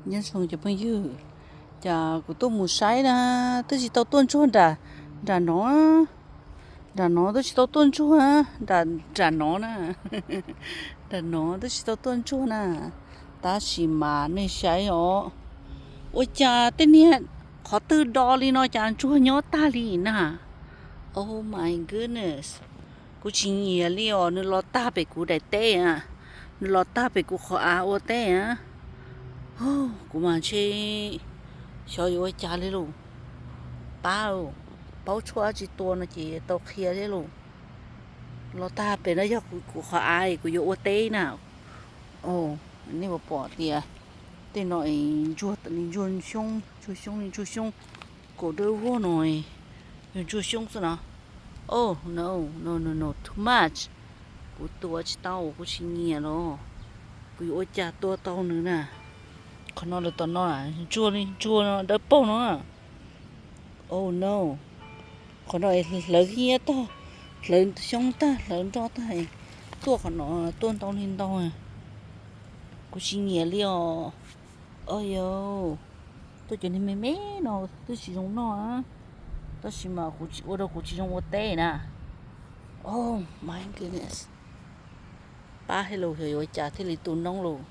Nyob zoo cov phooj ywg, cas kuv tuaj mus saib na, twb tsis tau tuaj ntsuag nram no, nram no twb tsis tau tuaj ntsuag, nram no na, nram no twb tsis tau tuaj ntsuag na, tab sis mas nej saib os, ua cas tej niag qhov twg do li no cas ntsuag nyob tag li na. Oh my goodness, kuv tsis nyiam li os, nws los tag pem kuv daim teb a, nws los tag pem kuv qhov av ua teb a. Kuv mas ntshe xyov yuav ua cas li lauj. Pab, paub tshuaj dab tsi tua no ces tau qhia thiab lauj. Los tag pem no yog kuv qhov av kuv yuav ua teb na. Nej puas pom tias tej no ntsuag, ntsuag xyoob, ntsuag xyoob, ntsuag xyoob, kaum dawb vog no, yog ntsuag xyoob xwb no. Oh no, no no no, too much. Kuv tua tsis tau, kuv tsis nyiam los. Kuv yuav ua cas tua tau nws na. Qhov no lawv tom no ntsuag li ntsuag no dawb paug no. Oh no, qhov no hlawv hiab tag, hlawv xyoob tag, hlawv nroj tag, tuaj qhov no tuaj ntau li ntau. Kuv tsis nyiam li os. Os yos, tuaj cov niag me me no twb tsis zoo noj, tab sis mas kuv tsis ua rau kuv tsis zoo ua teb na. Oh my goodness, pab hais lus xyov yuav ua cas thiaj li tu noob lauj.